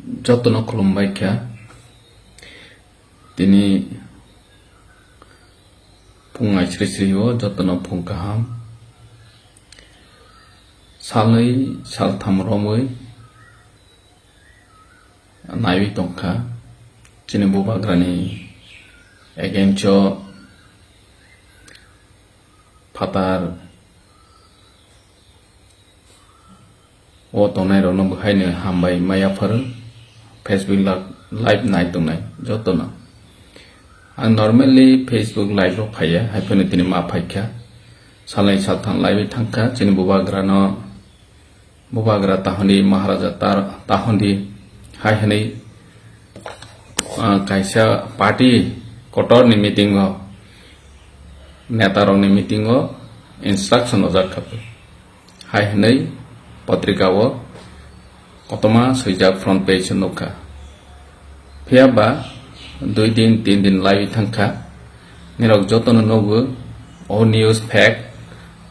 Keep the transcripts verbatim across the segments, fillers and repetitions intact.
Jotono khulumbai kha. Tini phung aisri sri o jotono phung kaham. Salnwi saltham romwi naiwi tongkha. Chini bubagrani against o phatar o tongnai rokno bwhaino hambai maya pharo. Facebook la-, live nai tongnai jotono. Ang normally Facebook live o phaiya, hai phano tini ma phaikha. Salnwi saltham live thangkha, chini bubagrano, bubagra tahondi, Maharaja tar-, tahondi, hai hwnwi, ah, kaisa party kotorni meeting o, neta rokni meeting o instruction ojak kha. Hai hwnwi patrika o kotorma swijak front page o nukha. Phiya ba dui din, tin din laiwi thangkha. Nirok jotono nugo o news fake,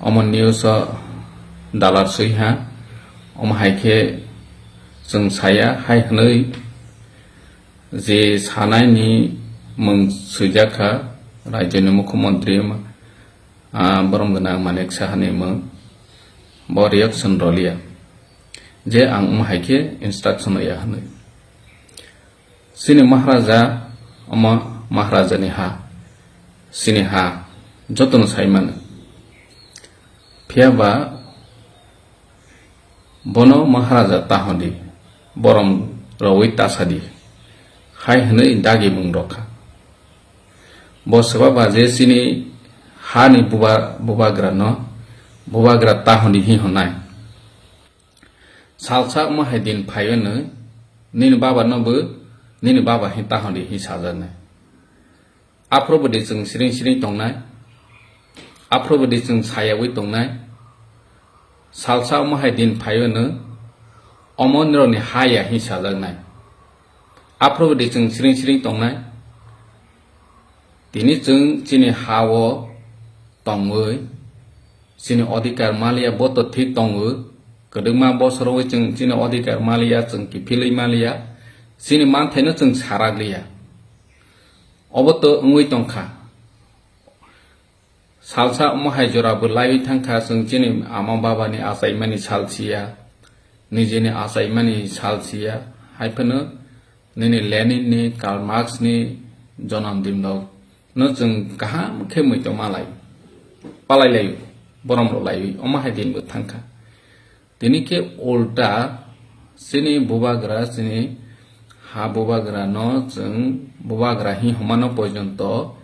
omo news o dalar swi ha. Omo hai khe chwng saya, hai hwnwi je sanaini mwng swijak kha, rajyoni mukhyamantri, ah, borom gwnang Manik Sahani mwng, bo reaction rwliya je ang omo hai khe instruction hoya hwnwi. Chini Maharaja, omo Maharajani ha, chini ha, jotono sai mano. Phiya ba bono Maharaja tahondi, borom rwui tasadi, hai hwnwi dagi mung rwkha. Bo swba ba je chini hani buba-, bubagrano bubagra tahondi hi hwnai. Salsa omo hai din phaiwi nw, nini baba no bo nini baba hi tahondi hi sajaknai. Aphuru bwdwi chwng siring siring tongnai, aphuru bwdwi chwng sayawi tongnai. Salsa omo hai din phaiwi nw, omo nirokni ha ya hi sajaknai. Aphuru bwdwi chwng siring siring tongnai. Tini chwng chini ha-o tongwi, chini odhikar maliya bo to thik tongo. Kwdwkma bosorowi chwng chini odhikar maliya, chwng kiphilwi maliya, chini manthaino chwng sarakliya. Obo to wngwi tongkha. Salsa omo hai jora bo laiwi thangkha, chwng chini ama baba ni achaimani sal siya, nijini achaimani sal siya, hai phano nini Lenin ni, Karl Marx ni jonom din rok no chwng kaham khe muitu malai, palai lai, borom rw laiwi, omo hai din bo thangkha. Tini khe ulta chini bubagra, chini ha bubagra no chwng bubagra hi hwnmano porjonto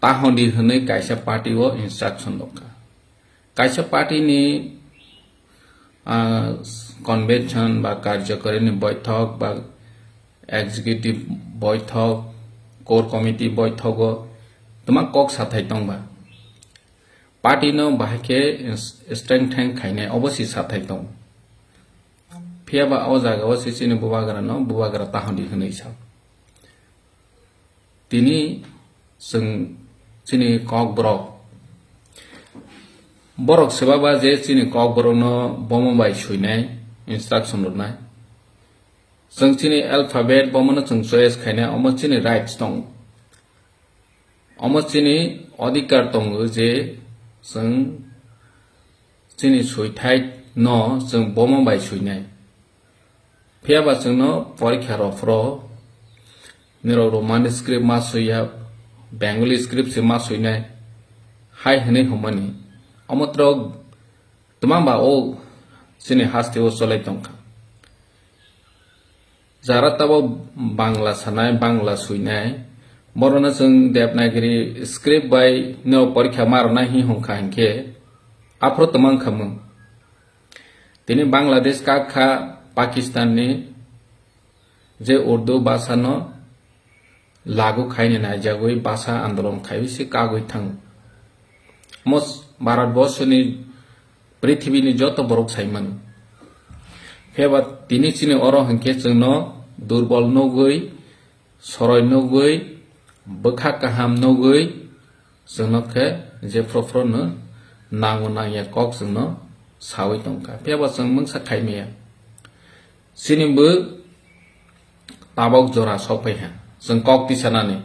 tahondi hwnwi kaisa party o instruction rwkha. Kaisa party ni, ah, convention ba karjakari ni boithok ba executive boithok, core committee boithogo twma kok sathai tongba. Party no bahai khe strengthen khainai obo si sathai tong. Phiya ba o jaga o si chini bubagra no bubagra tahondi hwnwi sa. Tini chwng chini kokborok, borok swbaba je chini kokborokno bomo bai swinai, instruction rwnai. Chwng chini alphabet bomono chwng choice khainai, omo chini rights tong. Omo chini odhikar tongo je chwng chini swithai no chwng bomo bai swinai. Phiya ba chwngno porikha rw phro, nirok Roman script ma swiya, Bengali script se ma swinai, hai hwnwi hwnmani. Omo trok twma ba o chini haste o cholai tongkha. Jara tabo Bangla sanai, Bangla swinai, borokno chwng Devanagari script bai no porikha ma rwnai hi hwnkha hinkhe, aphuru twma wngkha mung. Tini Bangladesh kak kha Pakistan ni je Urdu bhasha no lagu khaini naijagwi bhasha andolon khaiwi se kagwi thango. Omo Bharat borsho ni, prithibi ni joto borok sai mano. Phiya ba tini chini oro hinkhe chwngno durbol nugwi, soroi nugwi, bwkha kaham nugwi, chwngno khe jephru phru no nango nangya kok chwngno sawi tongkha. Phiya ba chwng mungsa khai maya. Chini bo tabok jora sok phai ha. Chwng kok tisanani,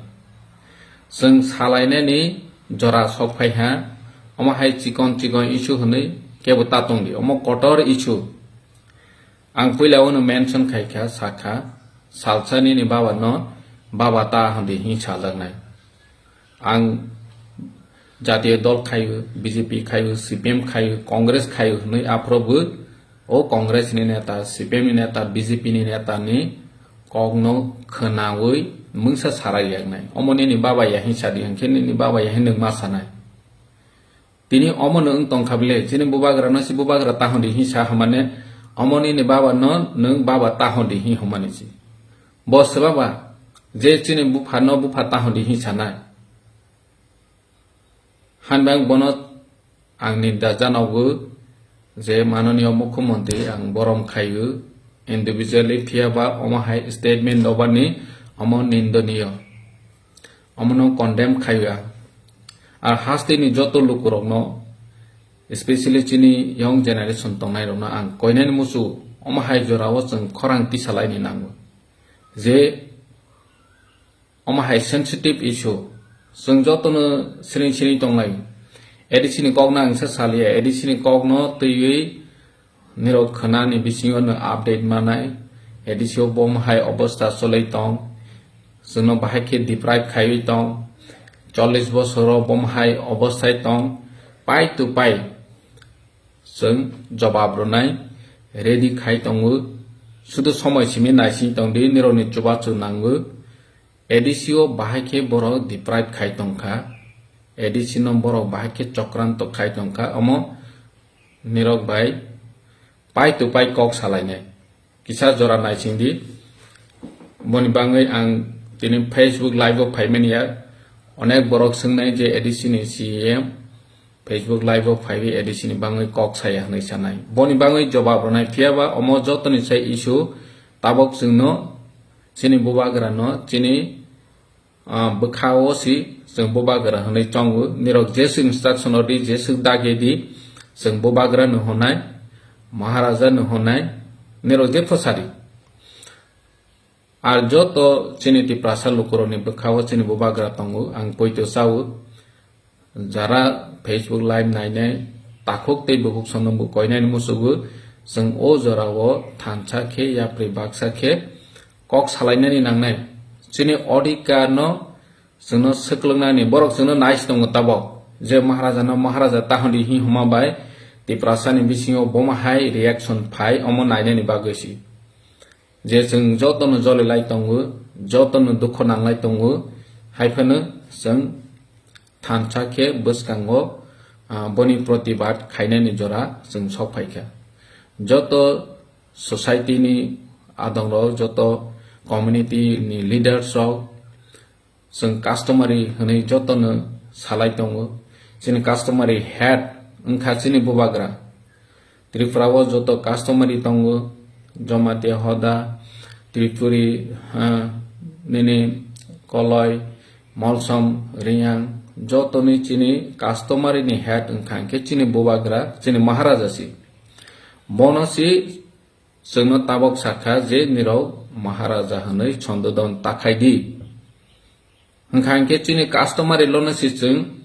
chwng salainani jora sok phai ha. Omo hai chikon chikon issue hwnwi kebo ta tongdi. Omo kotor issue. Ang puila uno mention khai kha, sakha, salsa nini baba no baba ta hwndi hing saljaknai. Ang jatiyo dol khaio, B J P khaio, C P M khaio, Congress khaio hwnwi aphuru bo o Congress ni neta, C P M ni neta, B J P ni neta ni kok no khwnawi mungsa sarai yaknai. Omo nini baba ya hing sadi, hwnkhe nini baba ya hing nwng ma sanai. Tini omo no wng tong kha bile, chini bubagra no si bubagra ta hwndi hing sa hwnmane, omo nini baba no nwng baba ta hwndi hing hwnmani si. Bo se baba, je chini bupha no bupha ta hwndi hing sanai. Hanbang bono ang ni da janogo je mananiyo mukhyamantri ang borom khaio individually, phiya ba omo hai statement dobani omo nindoniyo. Omono condemn khaio ang. Ar hasteni joto lukurokno, especially chini young generation tongnairokno ang koinani musu omo hai jorao chwng khorang tisalaini nango. Je omo hai sensitive issue, chwng jotono siring siring tonglai. A D C ni kokno ang se salia, A D C ni kokno twiwi nirok khwnani bisingo no update manai, A D C o bom hai obostha cholai tong, chwngno bahai khe deprive khaiwi tong, chollish bosoro bom hai obosthai tong, pai to pai chwng jobab rwnai ready khai tongo, sudu somoi simi naising tongdi, nirokni chubachu nango. A D C o bahai khe borok deprive khai tongkha, A D C no borok bahai khe chokranto khai tongkha, omo nirok bai pai to pai kok salainai. Kisa jora naisingdi, boni bangwi ang tini Facebook live o phaimani ya, onek borok swngnai je A D C ni C E M Facebook live o phaiwi A D C ni bangwi kok saya hwnwi sanai. Boni bangwi jobab rwnai, phiya ba omo jotoni sai issue tabok chwngno chini bubagra no chini, ah, bwkha o si chwng bubagra hwnwi tongo. Nirok jeswk instruction rwdi, jeswk dagi di, chwng bubagra no hwnai, Maharaja no hwnai, nirok je phosari. Ar joto chini Tiprasa lukurokni bwkha o chini bubagra tongo, ang poito chao. Jara Facebook live nainai takhuk tei bukhuk sonong bo koinani musugo, chwng o jorao thansa khe yapri baksa khe kok salainani nangnai. Chini odhikar no chwngno swklwngnani, borok chwngno nais tongo tabok je Maharaja no Maharaja tahoni hi huma bai Tiprasa ni bisingo boma hai reaction phai, omo nainani bagwi si. Je chwng jotono joli lai tongo, jotono dukho nang lai tongo, hai phano chwng thansa khe bwskango, ah, boni protibad khainani jora chwng sok phai kha. Joto society ni adongrok, joto community ni leaders rok, chwng customary hwnwi jotono salai tongo. Chini customary head wngkha chini bubagra. Tripura o joto customary tongo, Jamatia Hoda, Tripuri, ha, nini Koloi, Molsom, Riyang, jotoni chini customary ni head wngkha hwnkhe chini bubagra, chini Maharaja si. Bono si chwngno tabok sakha je nirok Maharaja hwnwi sondodon takhai di. Hwnkha hwnkhe chini customary law no si chwng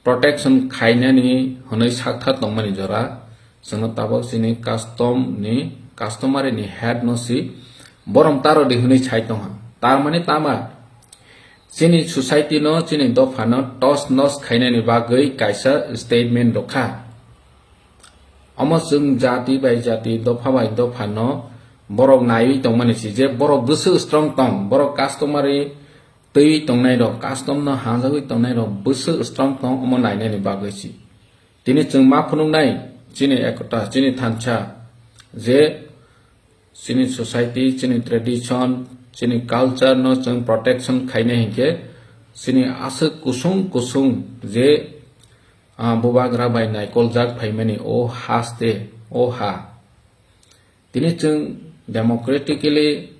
protection khainani hwnwi sakthar tongmani jora, chwngno tabok chini custom ni, customary ni head no si borom taro di hwnwi sai tongha. Tar mani tama chini society no, chini dopha no tos nos khainani bagwi kaisa statement rwkha. Omo chwng jati bai jati, dopha bai dopha no borok naiwi tongmani si je borok bwswk strong tong, borok customary twiwi tongnai rok, custom no hanjagwi tongnai rok bwswk strong tong, omo nainani bagwi si. Tini chwng ma phunuknai chini ekota, chini thansa je chini society, chini tradition, chini culture no chwng protection khainai hinkhe chini aswk kusung kusung je, ah, bubagra bai naikoljak phaimani o haste, o ha. Tini chwng democratically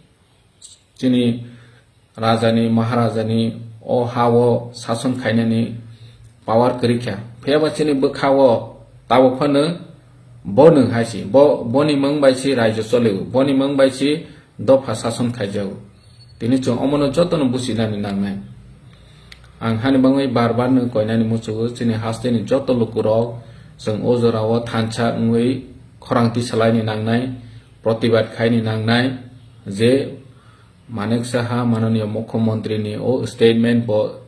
chini rajani, maharajani o ha-o sason khainani power kwrwi kha. Phiyaba chini bwkha-o tabuk phano bo nwng hai si, bo, boni mung bai si raijo cholio, boni mung bai si dopha sason khaijago. Tini chwng omono jotono buchinani nangnai. Ang hani bangwi bar bar no koinani muchungo, chini hasteni joto lukurok chwng o jorao thansa wngwi khorang tisalaini nangnai, protibad khaini nangnai, je Manik Saha mananiya mukhyamantri ni o statement bo,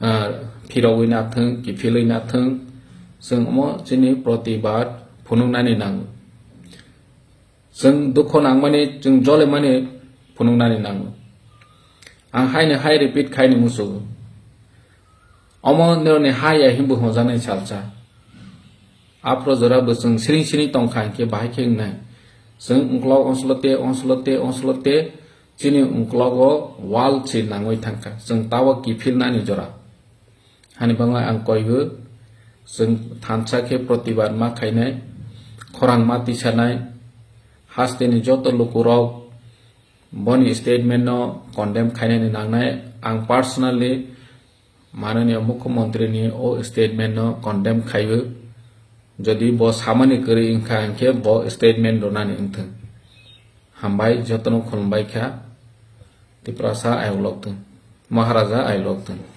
ah, phirogwi nathwng, kiphilwi nathwng, chwng omo chini protibad phunuknani nango. Chwng dukho nangmani, chwng jolemani phunuknani nango. Ang haino hai repeat khaini muchungo. Omo nirokni ha ya hinwi hwnjaknai salsa. Aphro jora bo chwng siring siring tongkha hinkhe bahai khe wngnai. Chwng ungklok onslote, onslote, onslote chini ungklogo wall se nangwi thangkha. Chwng tabok kiphilnani jora. Hani bangwi ang koibo, chwng thansa khe protibad ma khainai, khorang ma tisanai, hasteni joto lukurok boni statement no condemn khainani nangnai. Ang personally mananiya mukhyamantri ni o statement no condemn khaibo. Jodi bo samani kwrwi wngkha hinkhe bo statement rwnani wngthwng. Hambai, jotono khulumbai kha. Tiprasa ayuk lokthwng. Maharaja ayuk lokthwng.